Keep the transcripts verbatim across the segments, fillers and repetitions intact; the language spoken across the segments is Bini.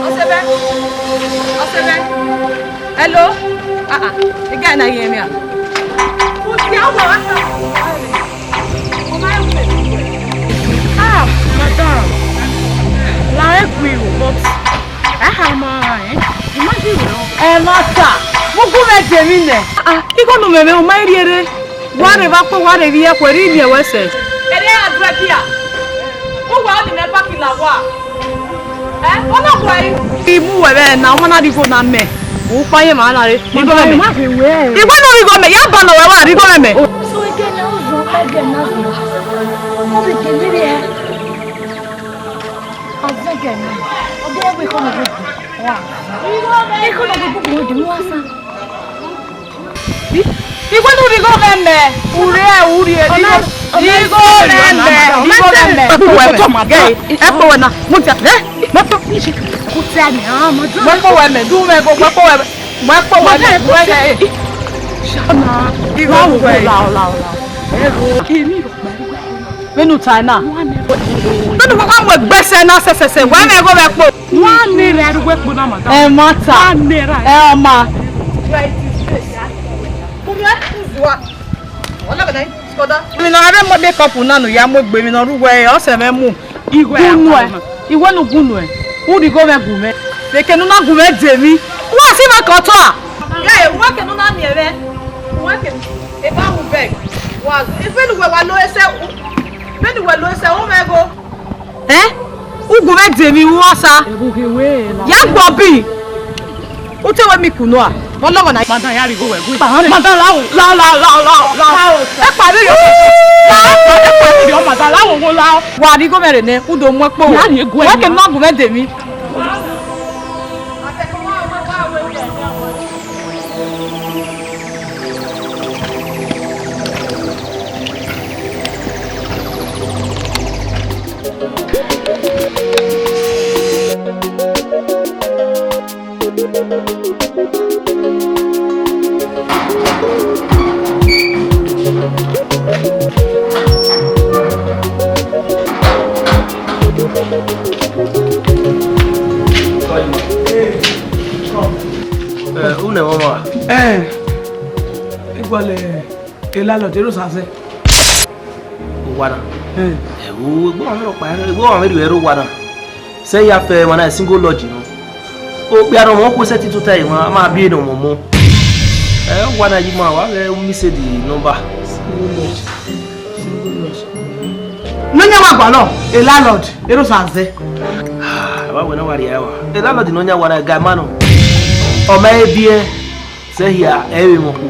Ọsẹbẹ. Ọsẹbẹ. Hello. Ah, ah. Ega na yẹn mi a. Mo ti a wa wa. Ah, madam. La e gbe o, but a ha ma, eh? Imagine. Ẹ ma ta. Mo gu mẹ je mi nẹ. Ah, ah. Igho nu mẹ mẹ, o ma rhie rre. Wa rre vbe akpọ, wa rre vbe iyẹkhuẹ, rhie iniẹn wẹ sẹ. Ẹre a dua ẹki a. Uwẹ ọnii mẹ paki la wa. Ẹ, ọ na gua yi. I mu wẹ vbe na, ọmọ na rhie igho na mẹ. U kpa ye ma na re. Igho mẹ. Igho na rhie igho mẹ, ya ba nọ wẹ wa rhie igho mẹ mẹ. So again, na uzọ, again, na uzọ. Ọ bi ke mi re. Azẹgẹ na. Ọ bi ẹgbẹ ikọ na gbogbo. Wa. Ikọ na gbogbo, wa sa. Igho nu rhie igho mẹ mẹ. Urre, urre, igho, igho mẹ mẹ, igho mẹ mẹ. Ẹ kpo wẹ na, mo ti, ẹ, mo to. Mo ti a ni, ah, mo to. Mo kpo wẹ mẹ, du mẹ, mo kpo wẹ mẹ. Mo kpo wẹ mẹ, mo kpo wẹ mẹ. Igho wẹ. La, la, la. Vbene u ta na. Vbene u wa mu egbe sẹ na sẹsẹsẹ, wẹ mẹ igho mẹ kpo. One naira ẹre uwẹ kpo na, madam. Ẹ ma ta. One naira. Ẹ ọma. Emwi ne a rre make up na ne u ya mu egbe, emwi ne ọ rre uwẹ, ọ sẹ mwẹ mu. Igho unu ẹ. Igho nu gu unu ẹ. U rhie igho mwẹ gu mwẹ. Vbe eke ne u na gu mwẹ de emwi. U wa si mwẹ ke ọ tua. Ghẹ, u wa ke ne u na miẹn mwẹ. U wa ke eva wu bẹg. Wa, vbene uwẹ wa lo ẹsẹ, vbene uwẹ lo ẹsẹ, u mwẹ igho. Ẹn? U gu mwẹ de emwi, u wa sa. Ya gbọ bi. U te wẹ mi kunu a? Vbọ lọghọ na. Madam, ya rhie igho wẹ gu. Madam, lao, lao, lao, lao, lao, lao. Ẹ kpa vberriọ. Lao, ẹ kpa vberriọ, madam, lao, wo lao. Wa rhie igho mwẹ rre nẹ, u do mu ẹkpo. Ya rhie igho. Wẹ ke ma gu mwẹ de emwi. Eh, une mama. Eh, iguale, el alo, de los hace. Owa na. Eh. Eh, u, egbe ọmwa mwẹ rhọkpa, egbe ọmwa mwẹ rhie ẹre owa na. Sẹ ya fẹ emwa na single lodge nọ. Okpia ne ọmọ ku sẹtin tota emwa, a ma biẹ ne ọmọ mọ. Ẹ, owa na yi ma, wa ghẹ u miss the number. Single lodge. Single lodge. Ne ọ yan wa gualọ, a landlord, ero sa zẹ. Ah, wa wẹ na wa rhie ẹre wa. A landlord ne ọ yan wa na, ga ma nọ. Ọ ma e biẹ, sẹ hia, ẹ vbe mọ ku.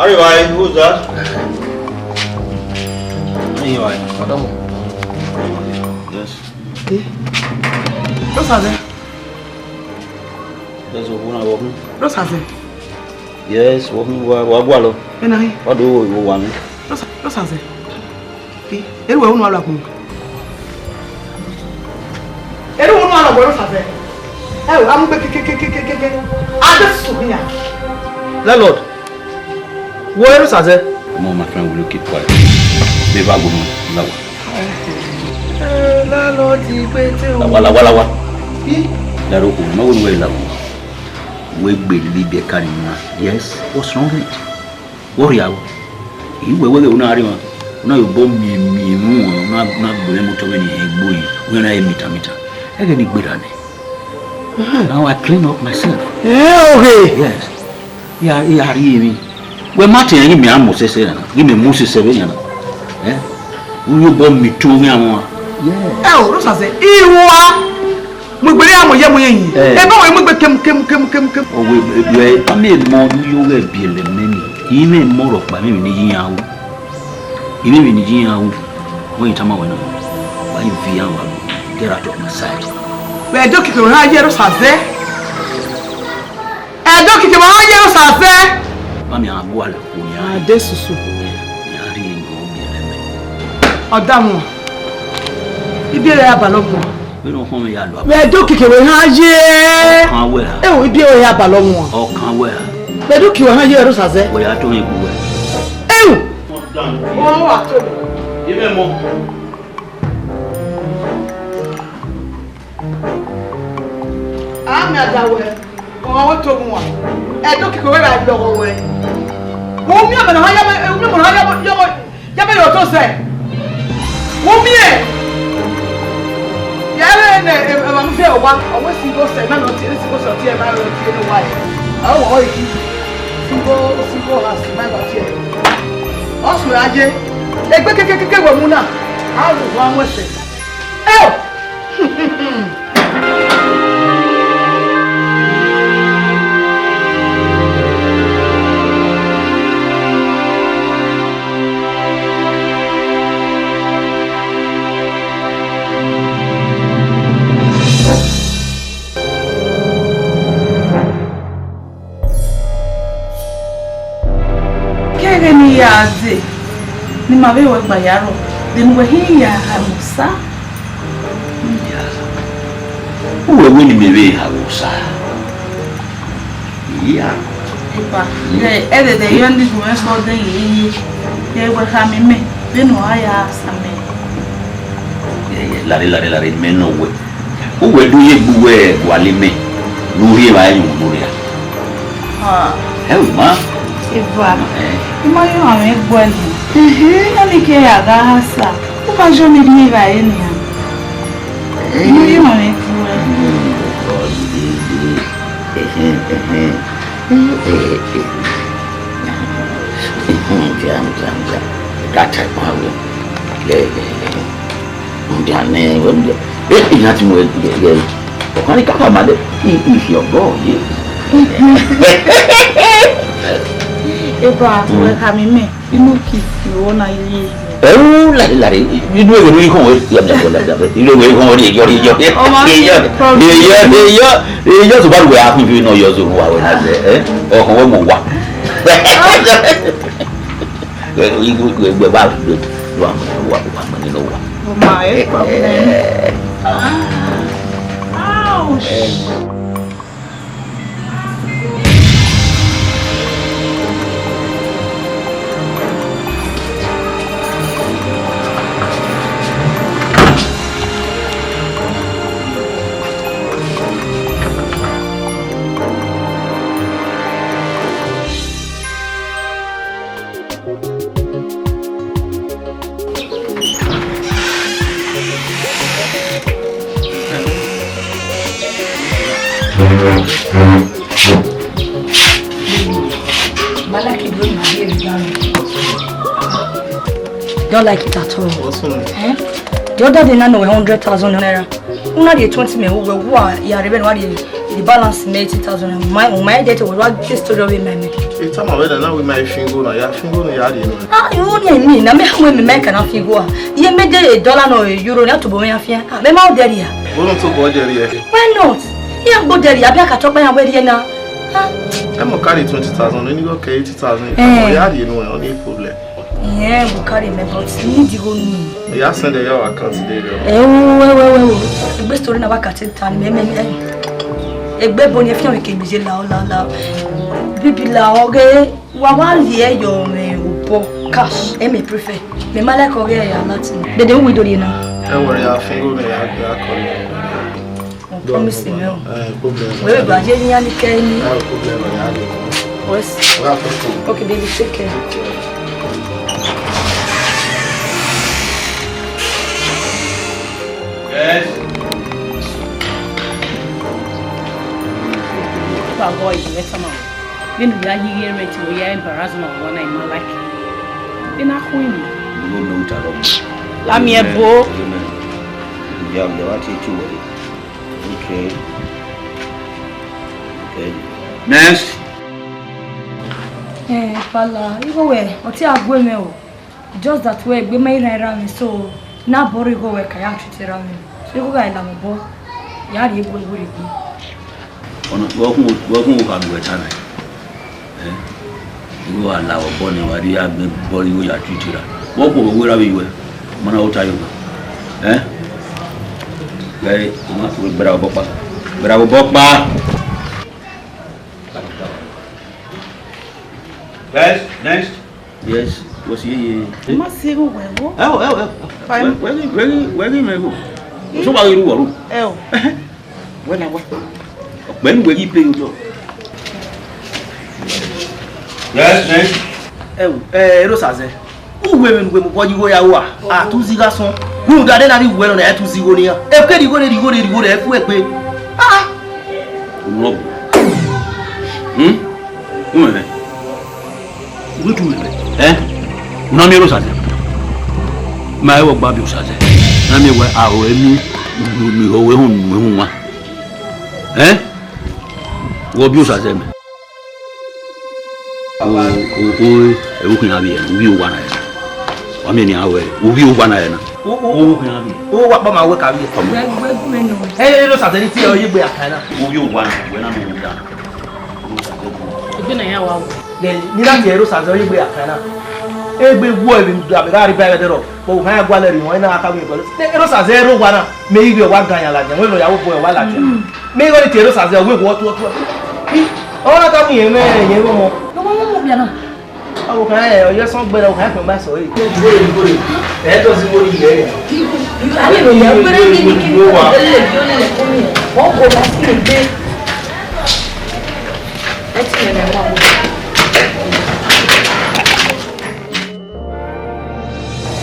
Arrivai, who's that? Arrivai, madam. Yes. Eh? Rosa there. Yes, welcome, welcome. Rosa there. Yes, welcome, wa, wa gualọ. Ena hi. Wa do wo, wo wa mi. Rosa, Rosa there. Erriọ unu a lọ agbọn. Erriọ unu a lọ agbọn, Erosazẹ. Ẹ o, a mu gbe kekekekekeke. A de susu khian. Landlord, wo Erosazẹ. Come on, my friend, will you keep quiet? Be va gbọmọ, lawa. Eh, landlord, igbe te o. Lawa, lawa, lawa. Ih. Laro ko, ma wo ni wẹ lawa. Wẹ gbe libi ẹka ni ma. Yes, what's wrong with it? Wọ rhia o. I wẹ wẹ ghe u na rre emwa, u na ye obọ miẹn miẹn emwa, u na, u na gbe mwẹ mu otọ vbene I hẹn egbe yi, u na he mita mita. Ẹghẹ ne I gberra nẹ. Now I clean up myself. Eh, okay. Yes. Ya, ya rhie emwi. Wẹ ma tẹn ghi mẹ a mu sẹsẹ na, ghi mẹ mu sẹsẹ vbe yan na. Eh? U ye obọ miẹn otọ vbe yan mwa. Yeah. Ẹ o, Erosazẹ, I ru a. Mu egbe ne a mu ye mu ye yin. Eh. Ebe wẹ mu egbe kemu, kemu, kemu, kemu, kemu. Owe, wẹ, a mẹ mọ ne u yo ghẹ biẹlẹ mẹ ni. I mwẹ mọ rhọkpa, I mwẹ emwi ne I ye iran ru. I mwẹ emwi ne I ye iran ru. Wẹ I tama wẹ na, wa ye viọ iran wa, get out of my sight. Vbe ẹdẹ okiekie wẹ ha ye Erosazẹ. Ẹdẹ okiekie wẹ ha ye Erosazẹ. Ba mi a gualọ. Oya. A de susu. Iran rhie emwi biẹlẹ mẹ. Ọdamwẹ. Ibiẹrẹ ya balọ gbọn. Vbene ọ khọn mwẹ ya lọ. Vbe ẹdẹ okiekie wẹ ha ye. Ọkan wẹ a. Ẹ o, ibiẹrẹ ya balọ gbọn. Ọkan wẹ a. Vbe ẹdẹ okiekie wẹ ha ye Erosazẹ. Wẹ ya to egbe wẹ. Ẹ o. Ọmọ wa to. Imẹ mọ. A miẹn ada wẹ, ọmwa wẹ tobọ uwa, ẹdẹ okiekie wẹ gha lọghọ wẹ. Vbe u miẹn ọmọ ne ọ ya vbe, u miẹn ọmọ ne ọ ya vbe, ya vbe, ya vbe ye otọ sẹ? Vbe u miẹn? Ya rre ne emwa mu fi ẹre owa, ọ wẹ single sẹ, ma nọ tie, single sẹ ọ tie, ma nọ tie ne owa ẹre. Ọ wẹ ọ yi single, single house, ma nọ tie. Ọ sẹ a ye, egbe kekekeke wẹ mu na, a ru wa mu ẹsẹ. Eo! Ke ẹghẹ ne I ya dee, ne ima vbe ruẹ gba ya rrọọ, de ne uwẹ hin ya ha ne Osa? Uwẹ wẹ ne imẹ vbe ha ne Osa? Iya. Epa, ẹdẹdẹ yọ ne gu mwẹ sẹ ọdẹ ye ye, ke wẹ khama imẹ, vbene ọ ra ya sa mẹ. Lare, lare, lare, mẹ nọ wẹ. Uwẹ do ye egbe uwẹ gualọ imẹ ne u rhie evba ẹyunmwu ne u rhia. Ah. Ẹ o ma. Eva. Eh. I ma ye ọmwa mwẹ egbe nẹ. Mhm. Iran ni ke ya gha ha sa. U ma ye ọmwa rhie evba ẹre nian. Eh. I ma ye ọmwa mwẹ egbe. Mm, oh, yeah, yeah. Eh, eh, eh, eh. Eh, eh, eh. Mhm, jam, jam, jam. That type of way. Yeah, yeah, yeah. Ndia nẹ, wẹ ndia. Eh, eh, iran ti mu ẹre gẹ. Ọkhan ni kaka ma dẹ, i, i fi ọgọ ye. Eva, wẹ khama imẹ, inu ki fi ọna ye. Ẹu, lare, lare, inu ewẹ ni khọn wẹ, ya, ya, ya, ya, inu ewẹ khọn wẹ, yọ, yọ, yọ, Ọmọ yọ, problem. Yọ, yọ, yọ, yọ, so ba wẹ a kun fi nọ yọ so wa wẹ na zẹ, eh? Ọkhan wẹ mo wa. Ẹ, igho, igho, igho, wa, wa, wa, wa, wa, wa, wa. Oh my, problem. Ouch. Don't like it at all. What's wrong? Eh? The other day, na no hundred thousand naira. Una dey twenty me, we were, ya rebe no dey the balance me eighty thousand. My, my date was what this story of my me. Hey, tell my brother now with my finger now. Ya finger no ya dey no. Ah, you need me. Na me we me make na finger. Ye me dey dollar no euro na to bo me afia. Ah, me ma o dey here. Go no to bo dey here. Why not? Ye go dey here. Abi aka to pa ya we here na. Ah. Ẹ mọ carry twenty thousand, ni go carry eighty thousand. Eh. Ya dey no, no problem. Eh, will carry me, but need go ni. Ya send your account today, bro. Eh, wo, wo, wo, wo, wo. Egbe story na wa ka te tan me, me, me. Egbe ebo ni e fian wẹ ke mi je la, la, la. Bibi la, okay. Wa wa lie yo me opo cash, e me prefer. Me ma like ọghe ya lati. Dede, u wi do rie na? Don't worry, I think we may have to call you. Oh, promise me. Eh, problem. Wẹ gba je ni ani ke ni. No problem, I have it. Yes. We have to. Okay, baby, take care. Yes. Baba, you better man. Vbene u ya ye ighe rent, u ya embarrass ma, wa na ima like. Vbene a khu ima. You don't know what I love. Lamiẹn bo. Yeah, yeah, what you do? Okay. Okay. Next. Eh, Pala, igho wẹ, ọ te a gu mwẹ o. Just that wẹ egbe ma i rhan erha mwẹ, so na bọ rre igho wẹ ka ya treat erha mwẹ. So igho gha la mwẹ obọ, ya rhie egbe wẹ rhie egbe. Ọna, wẹ khin, wẹ khin, wẹ kha gbe ta na. Eh? Igho gha la obọ nẹ, wa rhie egbe bọ rre igho ya treat erha. Wẹ khin, wẹ wẹ erha vbe yuẹ. Ma na ota yo. Eh? Wẹ, wẹ gberra obọ kpa. Gberra obọ kpa. Guys, next. Yes, what's ye ye? Ma si ru wẹ wo. Ẹ o, ẹ o, ẹ o. Fine. Wẹ, wẹ ghi, wẹ ghi, wẹ ghi mẹ go. So wa ghi ru wọ ru. Ẹ o. Wẹ na wa. Ọkpẹ nu wẹ ghi pay your door. Yes, next. Ẹ o, ẹ, Erosaze. Uwẹ vbe nu wẹ mu bọ yi igho ya ru a? A tu zigha sọn. Rhunmwuda de na rhie uwẹ nọ na, ẹ tu zigho ne iran. Ẹ ke rhie igho rre, rhie igho rre, rhie igho rre, ẹ fu ẹgbe. Ah! Unu ọgbu. Hmm? Uwẹ mẹ. Uwẹ tu mẹ mẹ. Eh? Una miẹn Erosaze? Ma ẹvbo gba biẹ Osaze. Na miẹn wẹ aro emi, mi ho wẹ họn nu ehun wa. Eh? Wọ biẹ Osaze mẹ. O, o, o, ẹvbo khian vbiẹ, u vbiẹ owa na ẹre na. Wa miẹn nian wẹ, u vbiẹ owa na ẹre na. O, o, o, khian vbiẹ. O, wa kpa ma wẹ ka vbiẹ. Wẹ, wẹ, wẹ nọ. Ẹ, ẹ, Erosaze ni tie ọ ye egbe akan na. U vbiẹ owa na, wẹ na nọ da. Egbe na ya wa wo. Then, ni na tie Erosaze ọ ye egbe akan na. Egbe wọ emwi da, me gha rhie ba ẹdẹ rọ. But u hán ya gualọ rhie họn, ena a ka win police. Erosaze rre owa na, mẹ i ghi wa gan yan ladian, wẹ nọ ya wo bọ wa ladian. Mẹ i ghi tie Erosaze, wẹ wọ tuọ tuọ. Ọ na ka mu yẹn mẹ, yẹn vbe ọmọ. Ọmọ, ọmọ, ọmọ, bia na. Ọ khan ẹ, ọ ye sọn gbẹrẹ, ọ khan ẹfọn ma sọ ẹre. Ẹ tọ si wo ni yẹ. Ale lo ya, gbẹrẹ ni ni kini. Wo wa. Ele, ele, ele, kumi. Ọ go ma si egbe. Ẹ ti mẹ mẹ wa wo.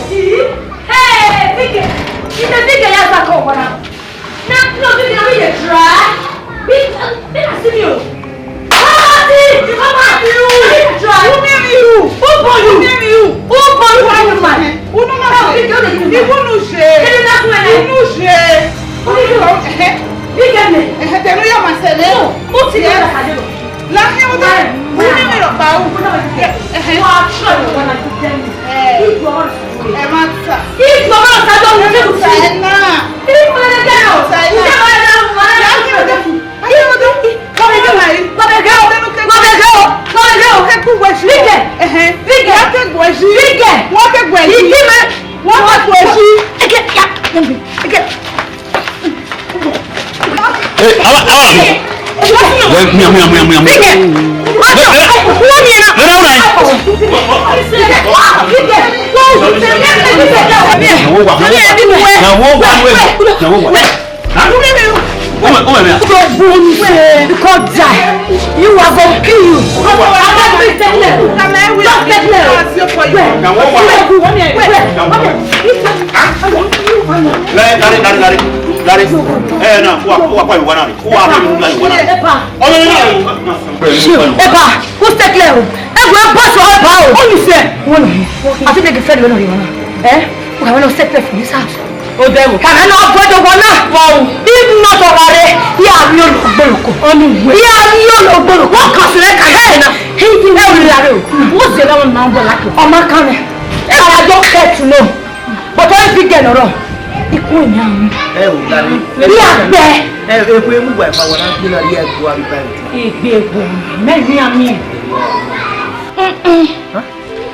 Hey, Vike! Ite Vike ya sa ko wana. Na, no, Vike, na me dey try. Vike, uh, Vike, see me o. Party! Come on! Who name you? Who born you? Who name you? Who born you? Who born you? Who no ma say? Vike, who dey give you? Ibu nu se. Kí ni na fún ẹ? Ibu nu se. Who dey give you? Vike me. Eh, tẹnu yọ ma sẹ lẹ. No, who ti yọ ma sẹ lẹ? Láti ọjọ́ ìwúrí mímí rọ̀ pa ó. Wọ́n á tún ẹ̀rọ wọn àti jẹ́mi. Ìjọ ọ̀rọ̀ sọ̀rọ̀. Ẹ má ta. Ìjọ ọ̀rọ̀ sọ̀rọ̀. Ẹ má ta ẹ náà. Ìjọ ọ̀rọ̀ sọ̀rọ̀. Ìjọ ọ̀rọ̀ sọ̀rọ̀. Ìjọ ọ̀rọ̀ sọ̀rọ̀. Wọ́n fẹ́ gbọ́ ẹ̀ṣin. Wọ́n fẹ́ gbọ́ ẹ̀ṣin. Wọ́n fẹ́ gbọ́ ẹ̀ṣin. Wọ́n fẹ́ gbọ́ ẹ̀ṣin. Eh, awa, awa, awa. Wẹ, mia, mia, mia, mia, mia. Mira, mira. Na wo wa, na wo wa, na wo wa. Ume, ume, mia. Because die. You are gonna kill you. I'm not going to take left. Just take left. Wait, wait, wait, wait. Lare, lare, lare, lare, lare. Eh, na, wa, wa, wa, wa, na. Wa, wa, wa, wa, na. Epa. Oh, no, no, no. Epa, who take left? Epa, boss, Epa, oh. What you say? One of you. I think they can find one of you. Eh? Who have not set left for this house? Oh, devil. Have not avoid the one now? Wow. If not, already, he have you no gbolo. Only way. He have you no gbolo. What can you say? Hey, now. He didn't know you are. What's the other one now? But like, oh, my God. I don't care to know. But all big girl, no. Ikú èmi àwọn. Ẹ ò, Lare. Bí àgbẹ̀. Ẹ, ẹ, eku emu wa ipa wa na gbé na rí ẹgbẹ́ wa bí báyìí. Ìgbé egbò mẹ́rin àmì. Huh?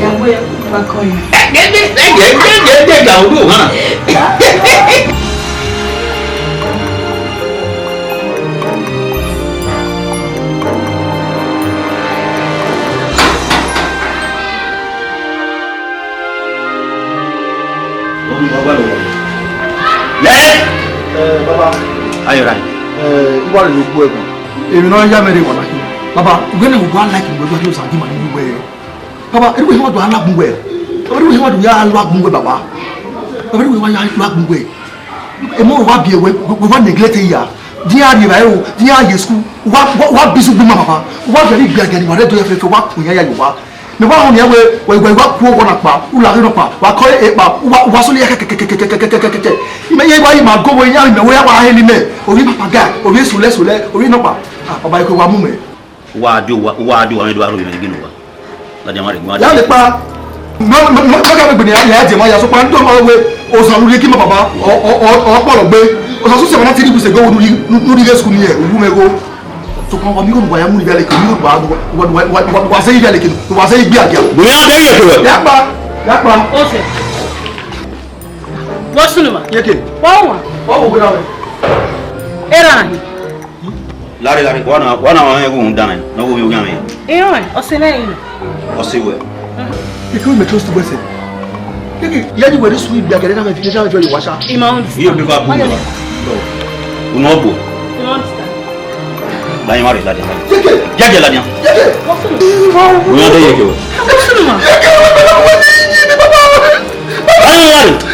Ya wẹ, wa kọ ya. Ẹ, ẹ, ẹ, ẹ, ẹ, ẹ, ẹ, ẹ, ẹ, ẹ, ẹ, ẹ, ẹ, ẹ, Lẹ! Eh, baba. Ayọ ra. Eh, iwa rẹ ló kú ẹ̀gbọ́n. Èmi náà yá mẹ́rin wà lákì. Baba, ìwé ni mo gbọ́ láìkì mo gbọ́ ní ọ̀sán dì mà nínú ìwé. Baba, ẹni wẹ̀ wá dùn alágun wẹ̀. Baba, ẹni wẹ̀ wá dùn yá alágun wẹ̀, baba. Baba, ẹni wẹ̀ wá yá alágun wẹ̀. Emo wa bi ewe, we wa neglect ya. Di a rri evbare o, di a ye school. Wa, wa, wa bi school gbuma, baba. Wa bi ari gbia gbia ni wa re do ya fẹfẹ, wa kun ya ya yo wa. Mẹ wa họn nian wẹ, wẹ, wẹ wa ku ọghọ na kpa, u la ghe nọ kpa, wa kọ e kpa, u wa, u wa sọle ya kẹkẹkẹkẹkẹkẹkẹkẹ. Imẹ ye wa yi ma go wẹ ya mẹ wẹ ya wa hẹ ni mẹ. Orí papa guy, orí sọlẹ sọlẹ, orí nọ kpa. Ah, baba, eko wa mu mẹ. Wa do wa, wa do wa, mẹ do aro mẹ ginu wa. Ladian wa rre, wa. Ya le pa. Ma, ma, ma, ma ka gbegbe ni ya, ya je ma ya so pa ndo ma we. Osan lu ye ki ma baba. Ọ, ọ, ọ, ọ kpọlọ gbe. Osan su se ma na three weeks ago nu ri, nu ri school ni ye. Wu me go. So pa wa mi go wa ya mu ni via leke, mi go wa, wa, wa se via leke, wa se igbe agia. Bo ya de ye ke. Ya pa. Ya pa. Ose. Wo sunu ma. Ye ke. Wa wa. Wa wo gbe na we. Era ni. Lare, lare, wa na, wa na wa mwẹ ẹghẹ uhunmwu dan nẹ, ne ọ ghe ovbi oghian mwẹ. Erọnrẹn, ọse nẹ ẹre nọ. Ọse wẹ. Keke mẹ trust wẹ sẹ. Keke, ya ni wẹ rre sunu igbe agia ne a mwẹ fi, ne a mwẹ fi ye owa sa. I ma understand. Iye mi va bu na. Unu ọgbo. I ma understand. Ladian wa rre, ladian. Keke. Ya je ladian. Keke. Wa sunu. Unu ọgbo ye ke wẹ. Wa sunu ma. Keke, wẹ, wẹ, wẹ, wẹ, wẹ, wẹ, wẹ. Ladian wa rre.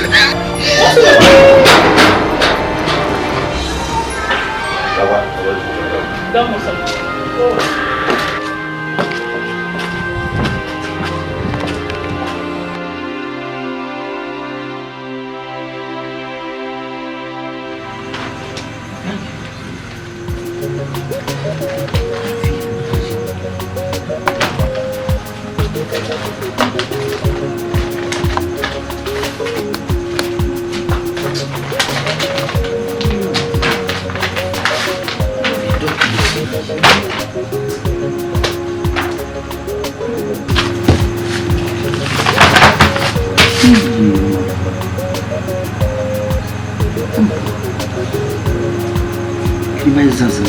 Kí má zaza.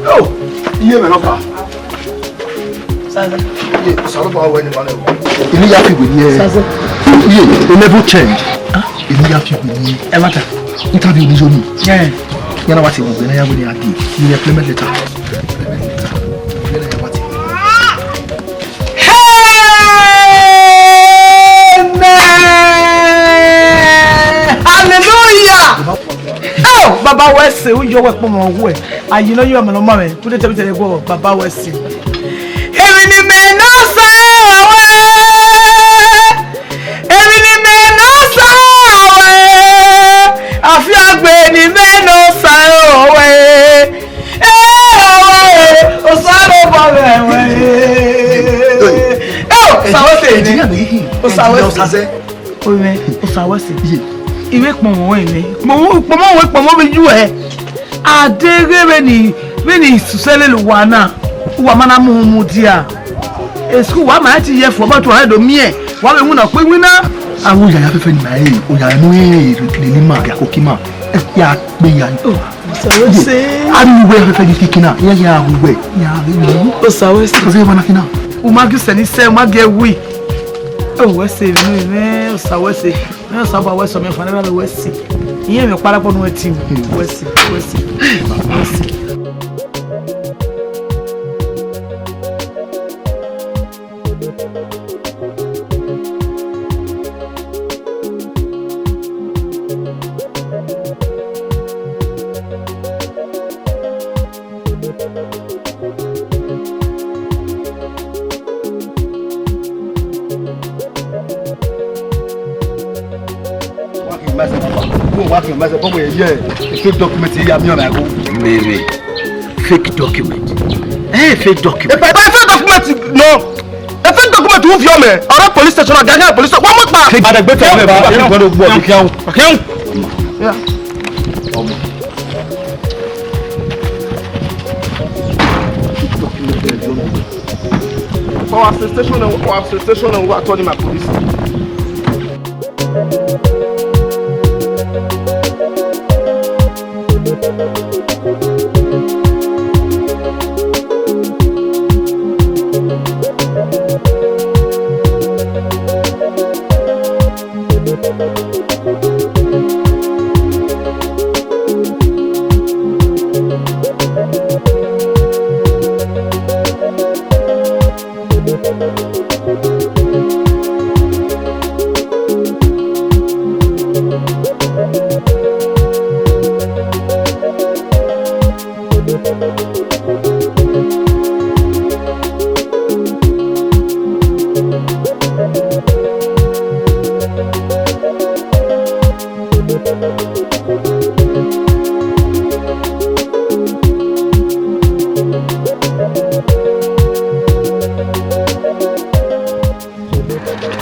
Oh, iye mwẹ nọ kha. Saza. Iye, Osanobua wẹ ne ma nẹ o. Eni ya fi wẹ ni ẹ. Saza. Iye, a level change. Eni ya fi wẹ ni ẹ. Ẹ ma ta. Interview ni yo ni. Yeah. Yana wa ti wẹ na ya wẹ ni a di. Ni employment letter. Employment letter. Yana ya wa ti. Amen! Hallelujah! Oh, Baba wẹ ẹse, u yọ wẹ kpọnmwẹ ọghuẹ. Ayi ne ọ yọ ọmọ ne ọ ma mwẹ, u de tẹbitẹ ye guọghọ, Baba wẹ ẹse. Emwi ne imẹ ne Osa ruẹ, emwi ne imẹ ne Osa ruẹ, afiangbe ne imẹ ne Osa ruẹ. Ẹ, Osanobua mwẹ ruẹ. Ẹ, Osa wẹ ẹse. Engineer ne I khin. Osa wẹ ẹse. Engineer Osaze. Oe mwẹ, Osa wẹ ẹse. Ye. I vbe kpọnmwẹ ruẹ mwẹ. Kpọnmwẹ, kpọnmwẹ ruẹ, kpọnmwẹ vbe yu ẹ. A deghẹ vbene, vbene I susẹ lele uwa na, uwa ma na mu uhunmwu dia. School wa ma ti ye ẹfọ, but wa do miẹn, wa vbe winna ọkpọ iwinna. Avbe oya ya fẹfẹ ni ma re, oya mu lele ima, ya koko ima. Ẹ, ya kpe ya. Oh, Osa wẹ ẹse. A ri uwẹ ya fẹfẹ ni kikina, ya ya uwẹ, ya ri uwẹ. Osa wẹ ẹse. Osa wẹ ẹse. U ma gie usẹ ni sẹ, u ma gie ẹwi. Oh, wẹ ẹse, emwi ne u mwẹ, Osa wẹ ẹse. Mwẹ Osanobua wẹ ẹse, ọmọ fan na wẹ ẹse. Iye mwẹ ọkpa rhọkpọ ne u ti. Wẹ ẹse, wẹ ẹse, wẹ ẹse. Wa khin ma sẹ, wa khin ma sẹ, bọbọ ye fake document ya miẹn ọmwa ẹghẹ. Mẹ, mẹ, fake document. Eh, fake document. Ẹ, fake document nọ. Ẹ, fake document u viọ mẹ. Ọrẹ police station, aga police station. Wa mu pa. Adegbe tẹ mẹ ba. Ẹ, gbọdọ gbọ. Khian. Khian. Yeah. For our station, our station, we are turning my police.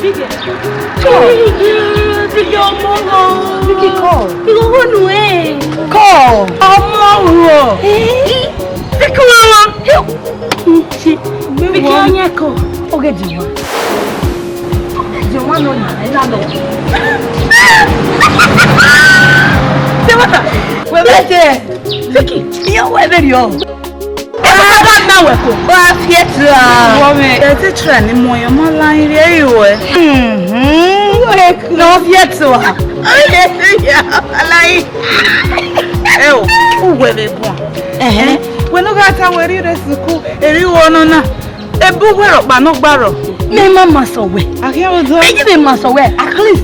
Biggie. Call. Biggie, ọmọ wọn. Biggie, call. Ìwọ wọ́n nù ẹ́. Call. Ọmọ wọn. Eh? Biggie, wọ́n wọ́n. Ṣe Biggie, ọyẹn kọ. Oge di wa. Oge di wa nọ na, ẹ na nọ. Ṣé wọ́n ta? Wẹ́ẹ́ bẹ́ẹ̀ jẹ́. Biggie, ìyẹn wẹ́ẹ́ bẹ̀rẹ̀ o. Ẹ bá dá gbà wẹ̀ kò. Wọ́n á fi ẹ̀ tura. Wọ́n mẹ́. Ẹ ti tura ni mo yẹn mọ́ láyé rí ẹ̀yìn wẹ̀. Ní wọ́n fi ẹ̀ tura. Aláyé. Ẹ o, uwẹ vbe bua. Ẹhẹn. Wẹ no gha ta wẹ ri rẹ sukuu, eri wọ nọ na. Ebu wẹ rọ kpa nọ gba rọ. Mẹ ma ma sọ wẹ. Akhian odọ. Mẹ ji vbe ma sọ wẹ. At least,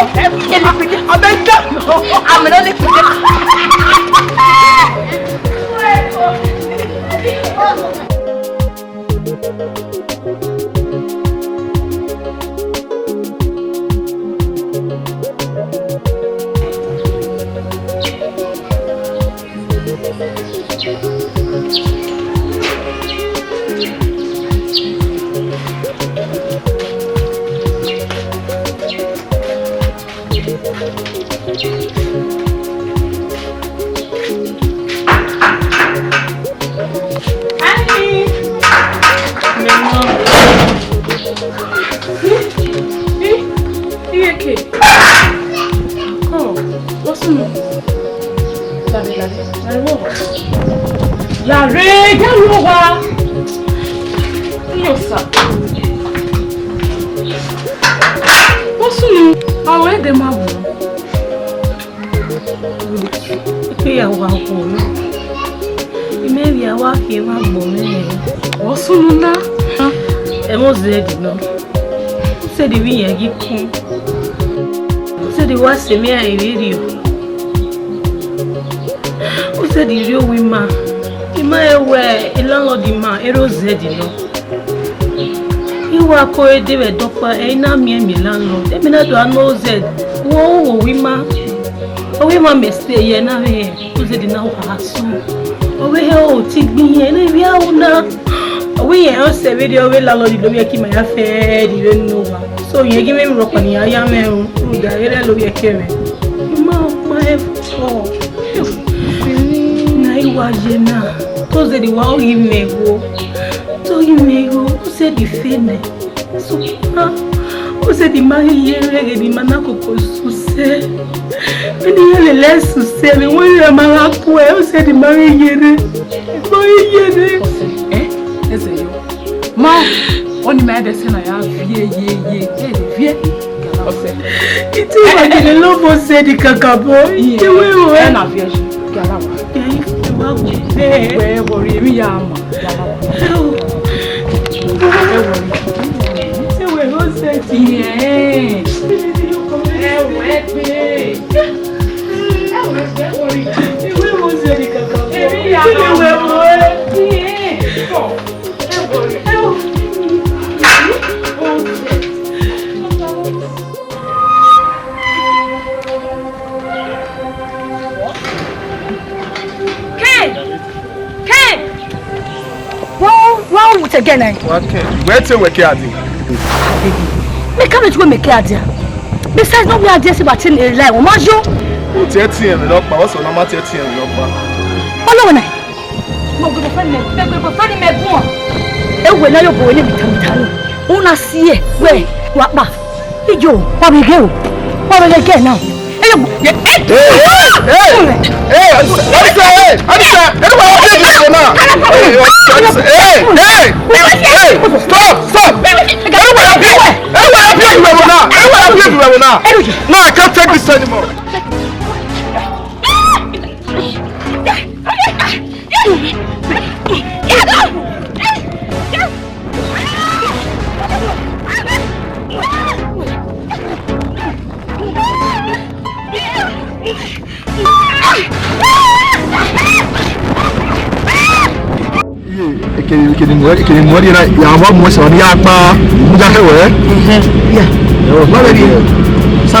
Amẹ da. Iyeke. Come on. What's wrong? Daddy, daddy. Daddy, what? Yare, get over. Yo, sir. What's wrong? How are they, ma? Ipe ya wa khuo na. Imẹ vbe a wa khian emwa agbọn mwẹ nẹ. Ọ sunu na. Ẹmwẹ Zẹdi nọ. Zẹdi vbe iyẹn ghi kun. Zẹdi wa sẹ emwi ẹre vberriọ. Zẹdi rhie owa ima. Ima rẹn wẹẹ landlord ima, erha Zẹdi nọ. I wa ko ẹre deghẹ ẹdẹ ọkpa, ẹ i na miẹn miẹn landlord. Emwi na do a nọ Zẹdi, wẹ ọ ru owa ima. Owa ima mẹ stay ye na vbe Zẹdi na wa sunu. Ọ wẹ hẹ o ti gbe iyẹn ne ivbi aro na. Ọ wẹ iyẹn ọ sẹ vberriọ, ọ wẹ landlord do vbiẹ ke ima ya fẹ ẹre vbe ne owa. So, irẹn ghi mwẹ emwi rhọkpa ne iran ya mwẹ ru, rhunmwuda vberriọ ovbi ẹkẹ mwẹ. Ima ọkpa ẹvbo. Na i wa ye na, to Zẹdi wa ọ ghi mwẹ igho, to ghi mwẹ igho, Zẹdi fe nẹ. So, ah, Zẹdi ma ghi ye rre ghe ne ima na koko suse. Vbene iran lele suse, vbe wẹ iran ma gha kue, Zẹdi ma ghi ye rre. Ma ghi ye rre. Eh? Eze yo. Ma, ọni ma ẹdẹ sẹ na ya viẹ, ye, ye, ye, viẹ. Ọsẹ. Ite wa gele lọ bọ Zẹdi kakabọ. Iye, ite wẹ o, ẹ na viẹ yi. Galawa. Ẹ yi fẹ wa gbe. Wẹ worry, emwi ya ma. Galawa. Ẹ worry. Ite wẹ o Zẹdi. Iye. Ẹ wẹ gbe. Ẹ wẹ gbe worry. Ite wẹ o Zẹdi kakabọ. Emwi ya ma. Ite wẹ o. Iye. Ken! Ken! Wọ́n wọ́n wù tẹ̀gẹ́ náà. Wa kẹ, wẹ te wẹ ke a dia? Mẹ ka mẹ ti wẹ mẹ ke a dia. Besides, no we a dia si ba tin e lai, wọ́n ma yo. O ti ẹtin ẹmwẹ nọkpa, ọ sẹ ne ọ ma ti ẹtin ẹmwẹ nọkpa. Ọlọ́wọ́ náà. Mẹ gu ẹbọ fẹ ni mẹ, mẹ gu ẹbọ fẹ ni mẹ gu ọn. Ewu ne a yo bo ne mita mita ni. U na si ẹe, wẹ, wa kpa. Ijo, wa vbe ghe o. Wa vbe ghe na. Eyo. Hey, hey, hey, hey, Anisa, hey, Anisa, everybody, hey, hey, hey, hey, stop, stop. Everybody, everybody, no, I can't take this anymore. Iye, ekene, ekene mu, ekene mu ẹre na, ya wa mu ẹsẹ ni ya kpa, mu ja kẹwẹ. Ẹhẹn, ya. Ẹwọ, ma bẹ bi. Sa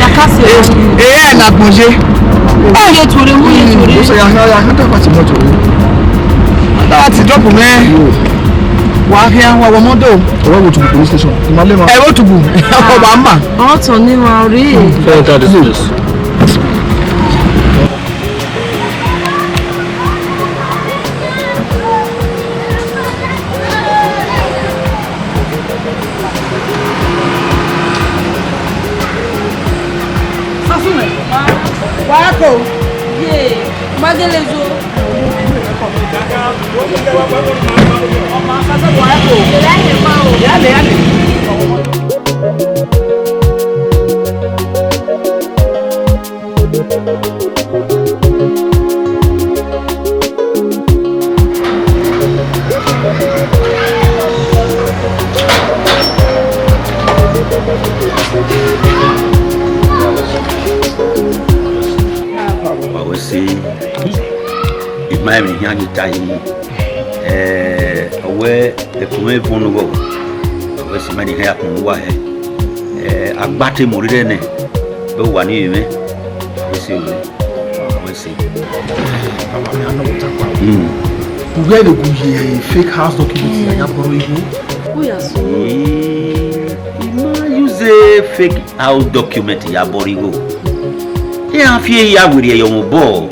Ya ka se. Eh, eh, na gbọnye. Mu ye tuorre, mu ye tuorre. Sẹ ya, ya, ya, ka ta pati mọ tuorre. Láti drop mẹ. Wa khian, wa wọ mọto. Ẹ wẹ Otubu police station. Ẹ ma le ma. Ẹ wẹ Otubu. Ọ ba ma. Ọ tọ ni wa ri. Fẹ ta this place. Wa ko. Ye, ma gele zo. Wa ko. Yale, yale. Wa wẹ se, I ma emwi ne I khian ghi ta yi. Eh, ọ wẹ ẹko mwẹ vọn ne ughọghọ, ọ wẹ se ma ne I khian ya kpọnmwẹ uwa hẹ. Eh, a gba te mẹ orrirẹ nẹ, vbe uwa ni vbe mwẹ, ọ wẹ se, ọ wẹ se. Baba, mẹ a nọ vbe otakpa. Mm. U ghẹ vbe gu ye fake house document ya ya borrow igho. Oya so. Eh, I ma use fake house document ya borrow igho. Iran fi ẹre ya werriẹ ye ọmwa obọ.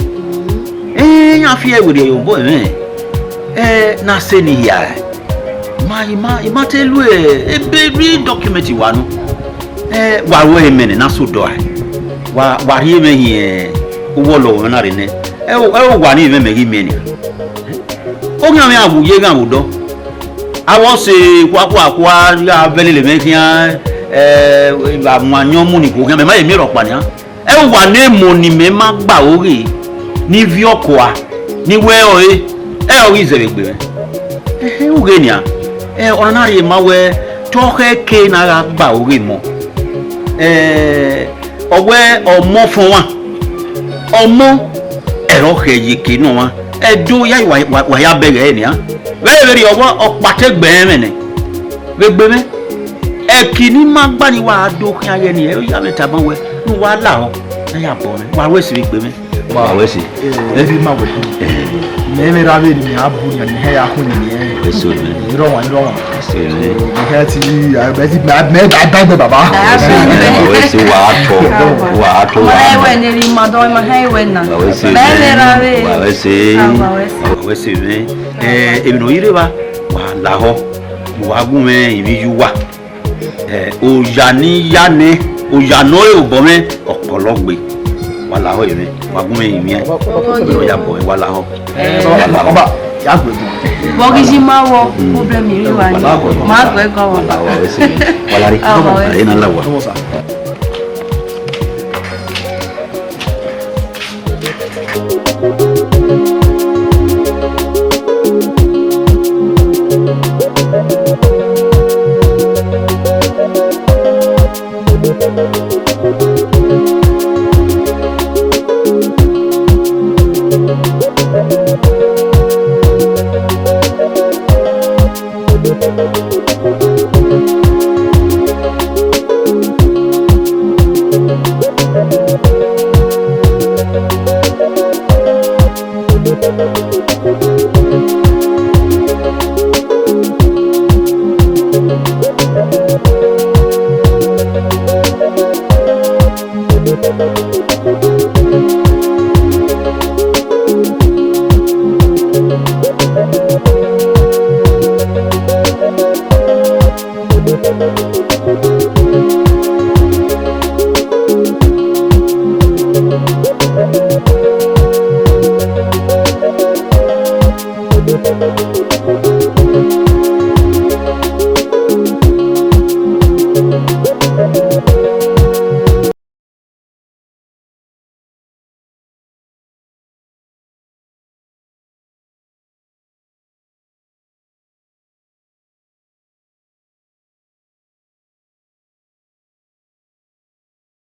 Eh, iran fi ẹre werriẹ ye ọmwa obọ ẹmwẹ. Eh, na sẹ ne I hia. Ma, I ma, I ma te lu ebe real document wa nọ. Eh, wa ru ẹre mẹ nẹ, na sẹ odọ a. Wa, wa rhie mwẹ hin, eh, uwu ọlọghọmwa na rre nẹ. Ẹ, ẹ, owa ni mwẹ mẹ ghi miẹn nia. Oghian mwẹ a wu ye ghan vbe odọ. Avbe ọse khuakhua khua gha vẹ lele mwẹ khian, Ẹ, wa wan yọn mu ni khuo khian, mẹ ma ye miẹn rhọkpa nian. Ẹ wa ne emọ ne imẹ ma gba aro ghe, ni viọ kua, ni wẹ ọre, ẹ ọ ghi zẹ vbe egbe mwẹ. Ẹhẹn, u ghe nian. Ẹ, ọna na rhie ma wẹ, te ọ khẹ ke na gha gba aro ghe emọ. Ẹ, ọ wẹ ọmọ fọnmwa, ọmọ ẹre ọ khẹ ye eke nọ ọmwa. Ẹdo ya wa, wa, wa ya bẹghe ẹre nian. Vbe vberriọ, ọ wẹ ọkpa te gbe ẹmwẹ nẹ. Vbe egbe mwẹ, ẹki ne ima gba ni wa do khian ye ni, ẹ ya mwẹ tama wẹ, ne uwa lahọ, ne a ya bọ mwẹ, wa ru ẹse vbe egbe mwẹ. Wa ru ẹse. Ẹ, ẹ, ma wẹ. Mẹ vbe ra vbe ne a bu yan ni hẹ ya khu ni ẹ. Ẹse o mwẹ. Irọ wa, irọ wa. Ẹse o mwẹ. Ẹ ti, ẹ ti, mẹ, mẹ, mẹ, mẹ, baba. Ẹse o mwẹ. Wa ru ẹse, wa tọ, wa tọ, wa. Ọmọ ẹwẹ ne ri ma dọ, ma hẹ ẹwẹ na. Wa ru ẹse. Mẹ vbe ra vbe. Wa ru ẹse. Ah, wa ru ẹse. Wa ru ẹse mwẹ. Ẹ, emwi ne ọ i rre evba, wa lahọ, wa gu mwẹ emwi ye uwa. Ẹ, oya ne I ya nẹ, oya ne ọ re obọ mwẹ, ọ kọlọ gbe. Wa lahọ emwi, wa gu mwẹ emwi. Ọ ya bọ, wa lahọ. Wa lahọ. Ọba, ya gbe gun. Vbọ ghi yi ma wọ, problem iri wa ni. Ma gbe gọ wọ. Wa lahọ, wa lahọ, wa lahọ. Ẹ na la wa.